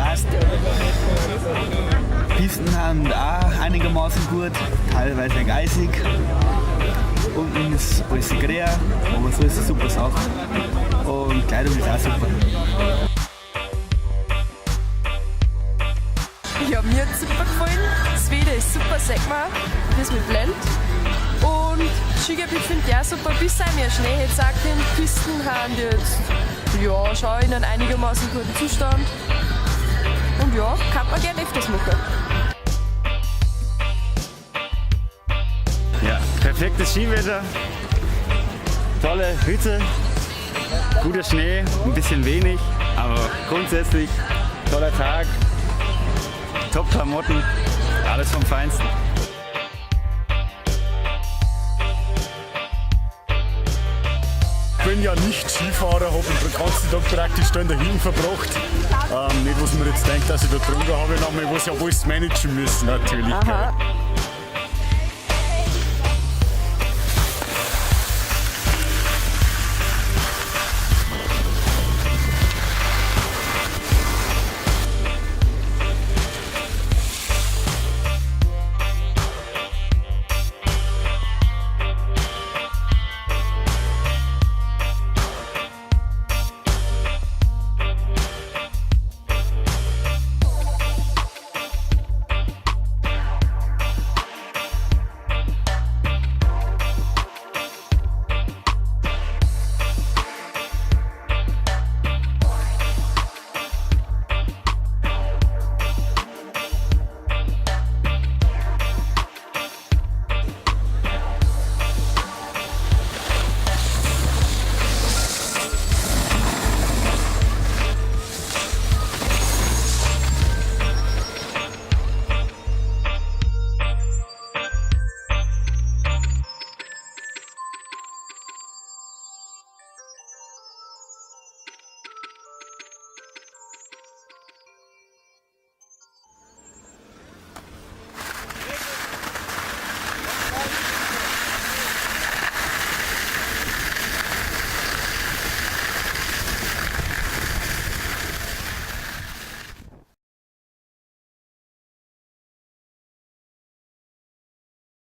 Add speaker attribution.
Speaker 1: Passt. Pisten sind auch einigermaßen gut, teilweise eisig. Unten ist alles grün, aber so ist es eine super Sache. Und Kleidung ist auch super.
Speaker 2: Ja, mir hat super gefallen. Das Wetter ist super, sag mal, wie es mich blendet. Und Skigebiet finde ich auch super. Bis auch mehr Schnee hätte es auch gegeben. Pisten haben jetzt, ja, schon in einem einigermaßen guten Zustand. Und ja, kann man gerne öfters machen.
Speaker 3: Ja, perfektes Skiwetter, tolle Hütte, guter Schnee, ein bisschen wenig, aber grundsätzlich toller Tag, top Klamotten, alles vom Feinsten.
Speaker 4: Ich bin ja nicht Skifahrer, habe den ganzen Tag praktisch da in der Hütte verbracht. Nicht, was man jetzt denkt, dass ich da getrunken habe, sondern ich muss ja alles managen müssen natürlich. Gell.